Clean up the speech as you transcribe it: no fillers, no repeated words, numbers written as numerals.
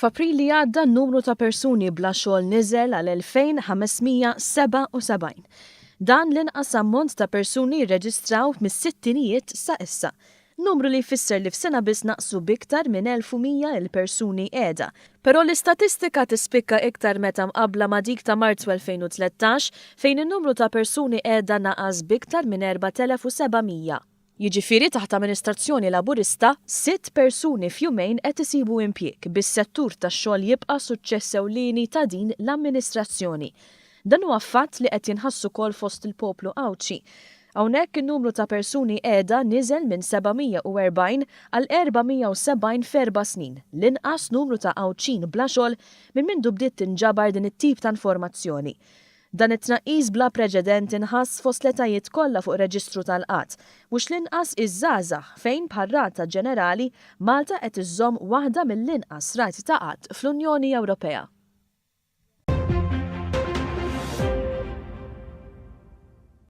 F'April li għadda n-numru ta' persuni bla xogħol niżel għal 2,577. Dan l-inqas ammont ta' persuni rreġistraw mis-sittinijiet sa issa. Numru li jfisser li f'sena biss naqsu b'iktar minn 1,100 il-persuni qiegħda. Però l-istatistika tispikka iktar meta mqabbla ma' dik ta' Marzu 2013 fejn in-numru ta' persuni qiegħda naqas b'iktar minn 4,700. Jiġifieri taħt amministrazzjoni Laburista, sitt persuni f'jumejn qed isibu impjieg, bis-settur tax-xogħol jibqa' suċċess ewlieni ta' din l-amministrazzjoni. Dan huwa fatt li qed jinħass ukoll fost il-poplu Għawdxi. Hawnhekk in-numru ta' persuni qiegħda niżel minn 740 għal 470 f'erba' snin, l-inqas numru ta' Għawdxin bla xogħol minn mindu bdiet tinġabar din it-tip ta' informazzjoni. Dan it-tnaqqis bla preċedent inħass fost l-etajiet kollha fuq reġistru tal-qgħad, mhux l-inqas iż-żgħażagħ, fejn bħar-rata ġenerali, Malta qed iżżomm waħda mill-inqas rati ta' qgħad fl-Unjoni Ewropea.